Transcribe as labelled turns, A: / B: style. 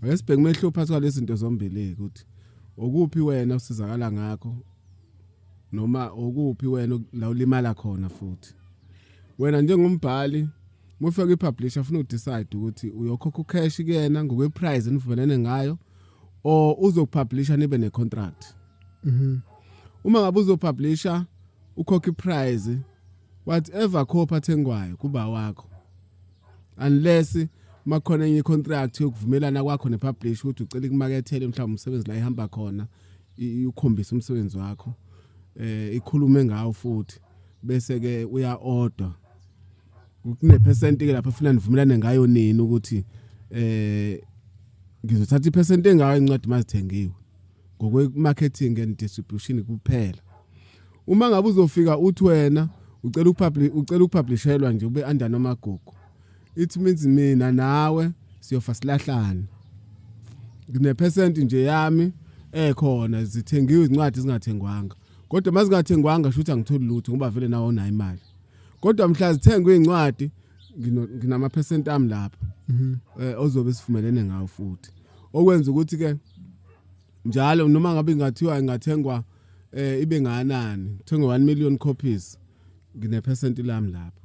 A: Ake sibheke umehluko phakathi kwalezi zinto zombili ukuthi okuphi wena usizakala ngakho noma okuphi wena la ulimala khona. Futhi wena njengombhali, mufika kwi-publisher, ufuna udecide ukuthi uyokhokha ucash kuyena ngokwe-price enivumelene ngayo or uzokupublisha nibe ne-contract. Uma ngabe uzopublisha, ukhokha iprice, whatever copy athengwayo kuba wakho, unless makhona enye contract yokuvumelana kwakho nepublisher ukuthi ucela ikumakethele mhlawumbe umsebenzi la ihamba khona, ukhombise umsebenzi wakho, ikhulume ngawo futhi, bese ke uya order. Kune percent ke lapha funa nivumelane ngayo nini ukuthi ngizothatha ipercent engayo incwadi mazithengiwe ngokwe marketing and distribution kuphela. Uma ngabe uzofika uthi wena ucela ukupublish, ucela ukupublishelwa nje ube under nomagugu, it means mina nawe siyofa silahlana. Ngine percent nje yami ekhona, zithengiwe izincwadi, zingathengwanga. Kodwa mazingathengwanga, shuthi angitholi lutho ngoba vele nawe unayo imali. Kodwa mhla zithengwe incwadi, nginama percent ami lapha ozobe sivumelene ngawo futhi, okwenza ukuthi ke njalo noma ngabe ingathiwa ingathengwa ibe nganani, kuthengwe 1 million copies, ngine percent lami lapho.